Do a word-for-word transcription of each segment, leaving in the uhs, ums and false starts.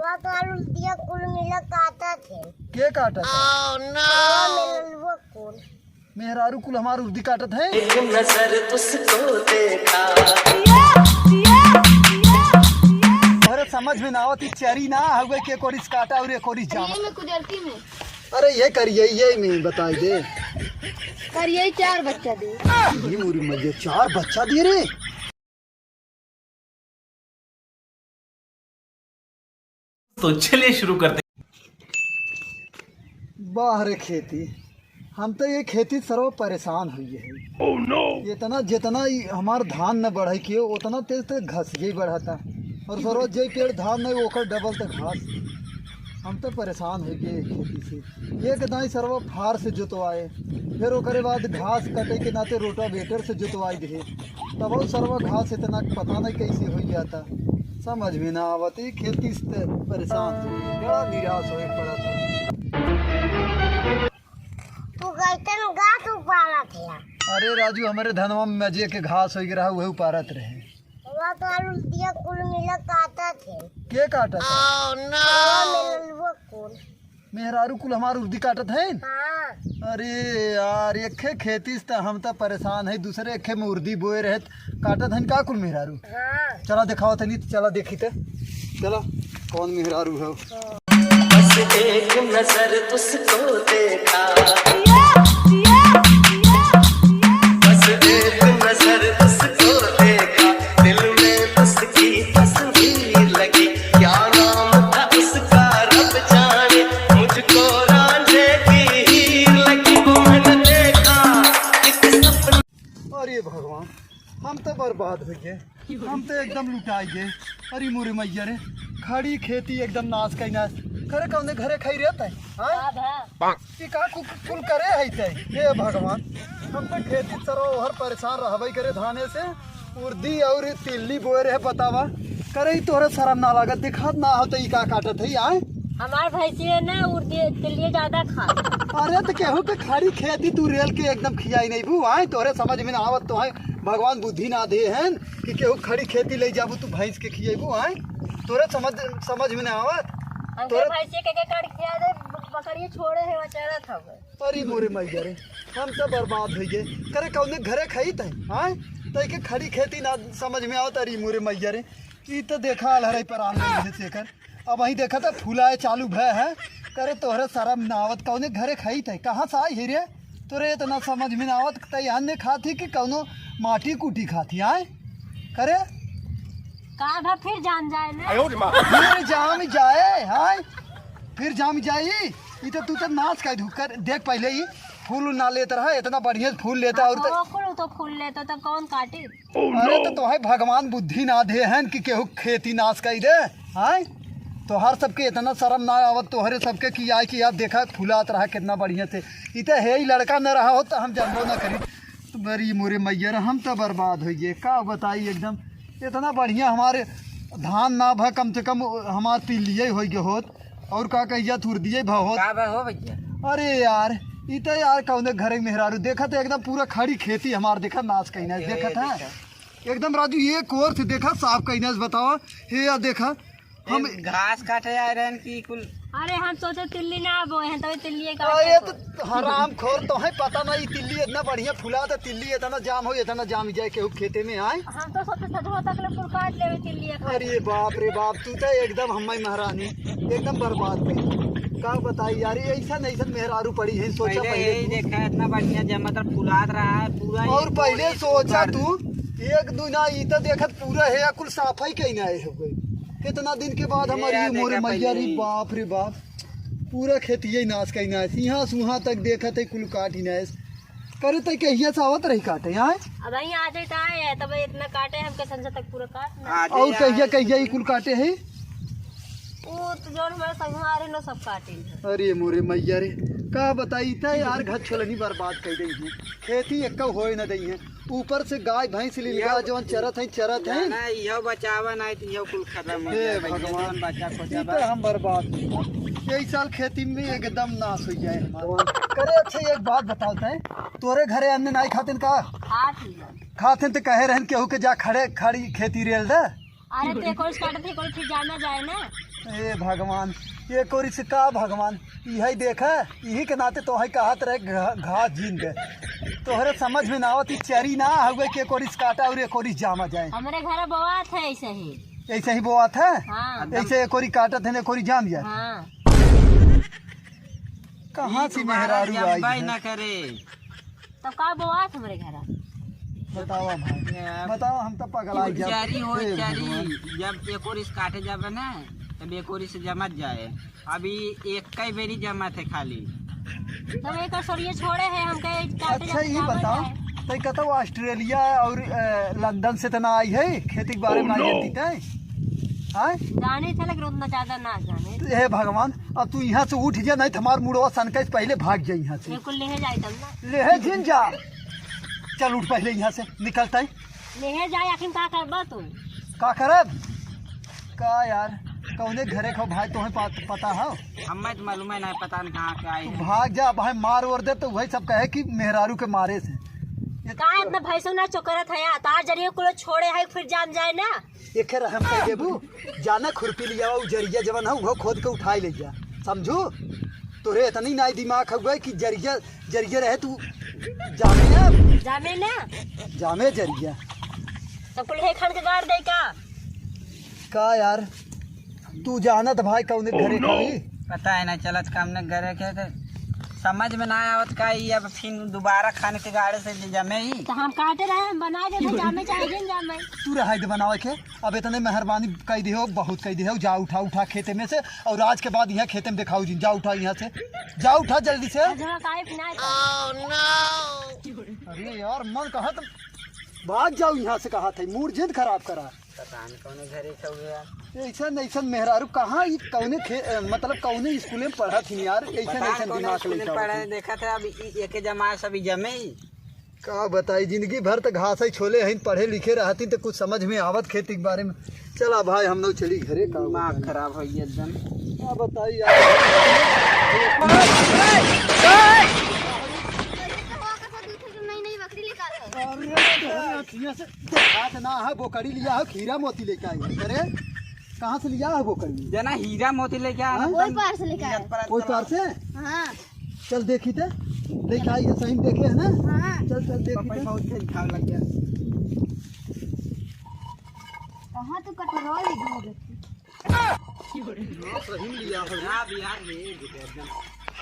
बात आलू दिया कुल मिला काटत है। के काटत है? Oh, no! हाँ, मिलल वो कुल। मेहरारू कुल हमार उर्दी काटत है। एक नजर तुझको देखा। अरे समझ में ना आवत, ई चरी ना हउवे के कोरिस काटा और एक कोरिस जामा। ये में कुदरती में। अरे ये करिए, ये में बताई दे। करिए चार बच्चा दे। ये मोरी मैया, चार बच्चा दे रे। तो चलिए शुरू करते हैं। बाहर खेती, हम तो ये खेती सर्व परेशान हुई है। Oh no! इतना जितना ही हमार धान न बढ़े के, उतना तेज तो घसिए बढ़ता। और सर्व जे पेड़ धान नहीं, ओकर डबल तो घास। हम तो परेशान हो गए खेती से। एक दाई सर्व फार से जोतवाए, फिर ओकरे बाद घास कटे के नाते रोटावेटर से जोतवाई दिए। तब वो सरवा घास इतना पता नहीं कैसे हो गया था, समझ में ना आवत। ई खेती से त परेशान हो गए, बड़ा निराश होए पड़ा था। तू कैसन घास उपाड़त है? अरे राजू, हमारे धनवा में मजे के घास हो गया रहा, वह उपाड़त रहे। वह तो आलू दिया कुल मिला काटत है। के काटत है? Oh, no! हाँ, मिलल वो कुल। मेहरारू कुल हमार उर्दी काटत है। हाँ। अरे यार, एक खे खेती से त हम त परेशान है, दूसरे एक खे में उर्दी बोए रहे, काटत है का कुल मेहरारू? हाँ। चला देखावा तनी, चला देखी त, चला कौन मेहरारू है। बस एक नजर तुझको देखा। बस एक नजर तुझको देखा, दिल में उसकी तस्वीर लगी। क्या नाम था उसका रब जाने, मुझको रांझे की हीर लगी। वो मैंने देखा एक सपना। अरे भगवान, हम तो बर्बाद हो गए, हम तो एकदम लुटाई गए। अरे मोरे मैया रे, खड़ी खेती एकदम नाश कई नाश। करे कौने घरे खाई रहता है? हाँ? का भा? ई का कु-, कुल करे है ते? हे भगवान, हम तो खेती सरो हर परेशान रहबे करे धाने से। उर्दी और तिल्ली बोए रहे, बतावा। करे ई तोहरे शरम ना लागत, दिखात ना हो तो ई का काटत है, आए? हमार भैंसिए ना उर्दी तिल्ली ज्यादा खा। अरे तो केहू के खड़ी खेती तू रेल के एकदम खियाई नहीं बू, आए? तोहरे समझ में ना आवत तो है, भगवान बुद्धि ना दे हैं कि केहू खड़ी खेती ले जाबू तू भैंस के खिएबू, आए? तोहरे समझ, समझ में ना आवत। हमके तोहरे भैंसिए के, के काट खिया दे, बकरिए छोड़े है, वो चरत हवे। अरे मोरे मैया रे, हम तो बर्बाद हो गए। करे कौने घरे खाई तै, हाँ? तै के खड़ी खेती ना समझ में आवत। अरे मोरे मैया रे, ई तो देखा अलहराई पर आन लगे है शेखर। अब वहीं देखा था फुलाए चालू भय है। करे तोहरे शरम ना आवत, कौने घरे खाई तै, कहाँ से आई है रे? तोरे इतना समझ में ना आवत, तै अन्य खाती कि कौनो माटी कूटी खाती, आए? करे? का भा फिर जाम जाए ना? फिर जाम जाए, हाँ? फिर जाम जाई? ई तो तू तो नाश कर दू। कर, देख पहले ही फूल ना लेत रहा, इतना बढ़िया फूल लेता और तो हाँ, कुल तो फूल लेता, तब कौन काटे? अरे तो तोहे भगवान बुद्धि ना दे हैं कि केहू खेती नाश कर दे, हाँ? तोहर सबके इतना शरम ना आवत तोहरे सबके कि आए कि यार देखा फुलात रहा कितना बढ़िया से। ई तो है ही लड़का न रहा हो तो हम जानबो ना करी। तो बड़ी मोरे मैया रे, हम तो बर्बाद हो गए, का बताई एकदम। इतना बढ़िया हमारे धान ना भा, कम से कम हमार तिल्लिये हो गए होत। और का कहिया थुर दिए भा होत। का बा हो भैया? अरे यार, ई तो यार कौने घरे मेहरारू देखत है, एकदम पूरा खड़ी खेती हमार देखा नाश कहीं ना ये देखत है। देखा। एकदम राजू एक ओर से देखा साफ कहीं ना बतावा। हे यार देखा, हम ए, घास काटे आए रहन कि कुल। अरे हम सोचे तिल्ली ना बोए हैं, तभी तिल्ली का अरे तो हराम खोर, तोहे पता नहीं, तिल्ली इतना बढ़िया फुला था, तिल्ली इतना जाम हो, इतना जाम जाए केहू खेते में आए। हम तो सोचे सजवा तक ले कुल काट लेवे तिल्ली का। अरे बाप रे बाप, तू तो एकदम हम्मई महारानी, एकदम बर्बाद कर। का बताई यार, ये ऐसा नहीं, ऐसा मेहरारू पड़ी है, सोचा पहले पहले यही तू। देखा, इतना बढ़िया जमा तर फुलात रहा है पूरा, और ये पहले पूरी सोचा उखाड़ तू, एक दू ना, ई तो देखत पूरा है, या कुल साफाई कहीं ना आए हो गए। कितना दिन के बाद ये हमारी यार मोरे देखा मैया रे, पहले। बाप रे बाप, पूरा खेतिये नाश कहीं ना है, यहाँ से वहाँ तक देखत है कुल काट ही ना है। करे तै कहिया से आवत रही काटे यहाँ? अब यहीं आ जाता है, तब इतना काटे हमके संझा तक पूरा काट ना। आ जाए और कहिया, यार। कहिया ई कुल काटे है? वो तो जौन हमारे संगवा आ रहे न, सब काटे हैं। अरे मोरे मैया रे, का बताई त यार, घर छोलनी बर्बाद कर दई है, खेती एक्का होए न दई है, ऊपर से गाय भैंस लिलगा यह जौन चरत है, चरत है। ना, ना, यह बचावा ना, तो यह कुल खत्म हो हे जाए, भगवान। जौन बचा खोचा ई बा। तो हम बर्बाद हो गए। यही साल खेती में एकदम नाश हो जाए हमारा। करे अच्छा, एक बात बताओ तै, तोरे घरे अन्न नाई खातिन का? खात ही। खातिन तो कहे रहन केहू के जा खड़े, खड़ी खेती रेल दे। अरे ते कोई काटत है, कोई फिर जाना जाए ना। ए भगवान, एकोरिस का भगवान, इहै देखा, इही के नाते तोहै कहत रहे घा-, घास जीन के। तोहरे समझ में ना आवत, ई चरी ना हउए कि एकोरिस काटा और एकोरिस जामा जाए। हमरे घर बोआत है ऐसे ही। ऐसे ही बोआत है? हाँ। ऐसे एकोरी काटत है, एकोरी जाम जाए। हाँ। कहाँ ई से दोबारा मेहरारू आई जम्बई है? ना करे। तब का बोआत हमरे घरा? बतावा भाई, ये बतावा, हम तो पगला ई जाब। चरी हो, ए चरी। भगवान। जब एकोरिस काटे जाबे ना, तब एकोरिस जमत जाए। अभी एक कई बेरी जमत है खाली। तब एक सरिया छोड़े है, हमके काटे अच्छा, जाबे ई जाबे बताओ, जाए। तो कतौ ऑस्ट्रेलिया और, अ, लंदन से तो ना आई है, खेती के बारे में ना जानती तय? हाँ? जाने थे, लेकिन उतना ज्यादा ना जाने। तो हे भगवान, अब तू यहाँ से उठ जा, नहीं तो हमार मुड़वा सनका से पहले भाग जा यहाँ से। बिल्कुल लेहे जाए तब ना। लेहे जिन जा। चल उठ पहले यहाँ से, निकलता है। लेहे जाए, आखिर का करबा तू? का करब? का यार, कौने घरे खो भाई, तोहे पा-, पता हो? हमें तो मालूम है ना, पता नहीं कहाँ के आए हैं। भाग जा भाई, मार ओर दे तो वही सब कहे कि मेहरारू के मारे से। ये का इतना भैंसो ना चोकरत है यार? तार जरिए कुल छोड़े है, फिर जान जाए ना। एके रहम कर देबू, जाना खुरपी लियावा, उ जरिया जवन है, उहो खोद के उठाई ले जा, समझू? तोरे इतनी नाई दिमाग हउए कि जरिया, जरिया रहे तू जामे ना। जामे ना? जामे जरिया। तो कुल हे खान के गाड़ दे का? का यार, तू जानत भाई कौने घरे खाई? पता है ना चलत कौने घरे के, तो समझ में ना आवत का, ई अब फिर दोबारा खान के गाड़े से जमे ही। तो हम काटे रहे, हम बना देते, जामे चाहे जिन जामे। तू रहाई दे बनावे के, अब इतने मेहरबानी कई दिहो, बहुत कई दिहो, जा उठा, उठा खेते में से, और आज के बाद यहाँ खेते में दिखाओ जिन, जा उठा यहाँ से, जा उठा जल्दी से। अजवा काहे पिनाए का? अरे यार, मन कहत भाग जाओ यहाँ से, कहा था, मूड जिंद खराब करा। पता नहीं कौने घरे खो गया। ऐसन, ऐसन मेहरारू कहाँ, ई कौने खे-, अ, मतलब कौने स्कूले में पढ़त हिन यार, ऐसन, पता ऐसन नहीं कौने दिमाग स्कूले लेके में पढ़े, आवत हैं। देखा था अब ई, एके जमाए सब ई जमे ही। का बताई, जिंदगी भर त घास ही छोले हईन, पढ़े लिखे रहती त कुछ समझ में आवत खेती के बारे में। चला भाई, हम लोग चली घरे, का दिमाग बताई? खराब हो गया एकदम। का बताई यार। नई नई बकरी निकाल है। अरे, अरे, अखियाँ से देखात ना है, बोकड़ी लिया है, हीरा मोती लेके आई है। अरे, कहाँ से लिया है बोकड़ी? जना हीरा मोती लेके आया हाँ? ना, कोई तन पार से लेके आया। कोई पार से? हाँ। चल देखी ते, लेके आई है, सही में देखे है ना? हाँ। चल, चल देखी ते। बहुत खेल खावे लग गया। कहाँ तू कटोरा ले गया? हाँ, सही में लिया है। हाँ, बिहार में ये देखो एकदम।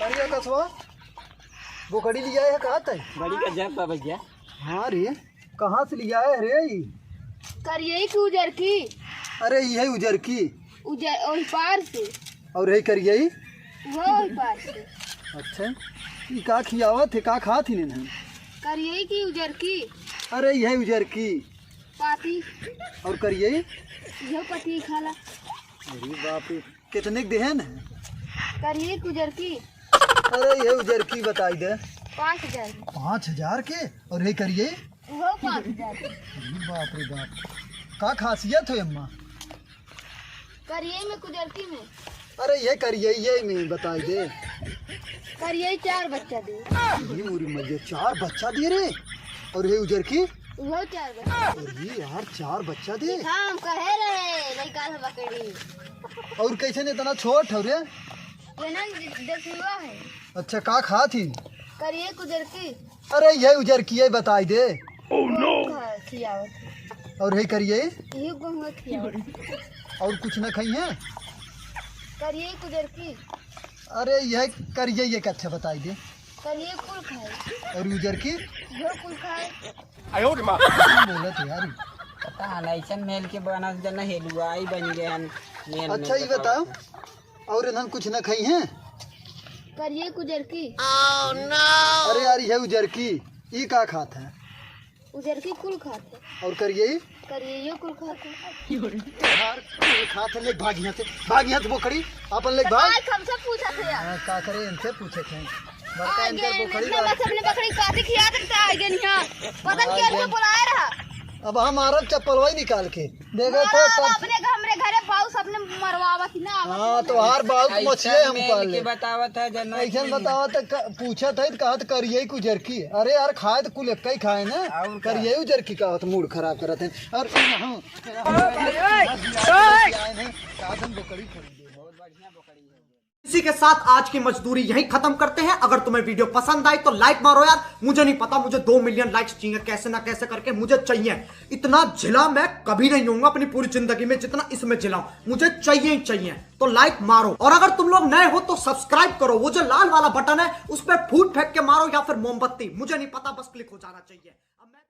अरे, कसवा, बोकड़ी लिया है, कहा तय? बड़ी का जब बा भैया। हाँ रे, कहाँ से लिया है रे ई? करियई की उजर की। अरे, इहे उजर की। उजर, ओही पार से। और है करियई? वो ओही पार से। अच्छा, ई का खियावत है, का खात ही नहीं? करियई की उजर की। अरे, इहे उजर की। पाती। और करियई? इहो पतियई खाला। अरे बाप रे, कितने के देहन है? करियई की उजर की। अरे, ये उजर की बताई दे। पाँच हजार। पाँच हजार के? और ये करियई? वो पाँच हजार के। अरे बाप रे बाप, का खासियत है अम्मा? करियई में कुजरकी में। अरे, ये करियई, ये में बताई दे। करियई चार बच्चा दे। ये मोरी मैया, चार बच्चा दे रे। और ये उजर की? वो चार बच्चा। अरे यार, चार बच्चा दे। हाँ, हम कहे रहे, लइका से बकरी। और कैसे ने इतना छोट हो रे? ये ना दे-, देखुआ है। अच्छा, का खात ही? करियई कुजरकी। अरे, ये उजर की है, बताई दे। खा-, खियावत है। और है करियई? ये गोहुआ खियावत है। और कुछ न खाई है? करियई कुजरकी। अरे, ये करियई, ये अच्छा बताई दे। करियई कुल खाए। और उजर की? ये कुल खाए। आयो रे माँ। बोलत है यार। पता है ना, ऐसन मेल के बनस जना हेलुआई बन गए हन, मेल अच्छा, में ये बताओ। बताओ, और इन्हन कुछ न खाई हैं? करियई कुजरकी। अरे यार, ये उजरकी, ई का खात है? उजरकी कुल खात है। और करियई? करियइयो कुल खात है। यार, कुल खात है, ले भाग यहाँ से, भाग यहाँ से बोकड़ी, अपन ले भाग। आज हमसे पूछत है यार। हाँ, का करे, इनसे पूछत है। बड़का आ इनकर गए, बोकड़ी इतना बा। बस अपने बकरी काटी खिया देता आ गए यहाँ। पता नहीं आ क्या गए। बुलाया रहा। अब हम मारब चप्पलवा ही निकाल के। देखो तो हाँ, कब अपने घ-, हमरे घरे बाऊ सबने मरवावा थी ना। हाँ, तोहार बाऊ के ऐसा मछिए हम मेल पाल के ले। बतावत है, जनक ऐसन जी। बतावत है, क-, पूछत है, कहत करियई कुजरकी। अरे यार, खाए तो कुल एक ही खाए ना। और का? करियई उजरकी का होत, मूड खराब करत है। और हम, हम, ओए, ओए, ओए। आए हैं, का दिन बोकड़ी खरीदे। बहुत बढ़िया बकरी है। इसी के साथ आज की मजदूरी यहीं खत्म करते हैं। अगर तुम्हें वीडियो पसंद आई तो लाइक मारो यार, मुझे नहीं पता, मुझे दो मिलियन लाइक्स चाहिए कैसे ना कैसे करके, मुझे चाहिए। इतना झिला मैं कभी नहीं होऊंगा अपनी पूरी जिंदगी में जितना इसमें झिला हूं, मुझे चाहिए ही चाहिए। तो लाइक मारो, और अगर तुम लोग नए हो तो सब्सक्राइब करो, वो जो लाल वाला बटन है उस पर फूट फेंक के मारो या फिर मोमबत्ती, मुझे नहीं पता, बस क्लिक हो जाना चाहिए। अब मैं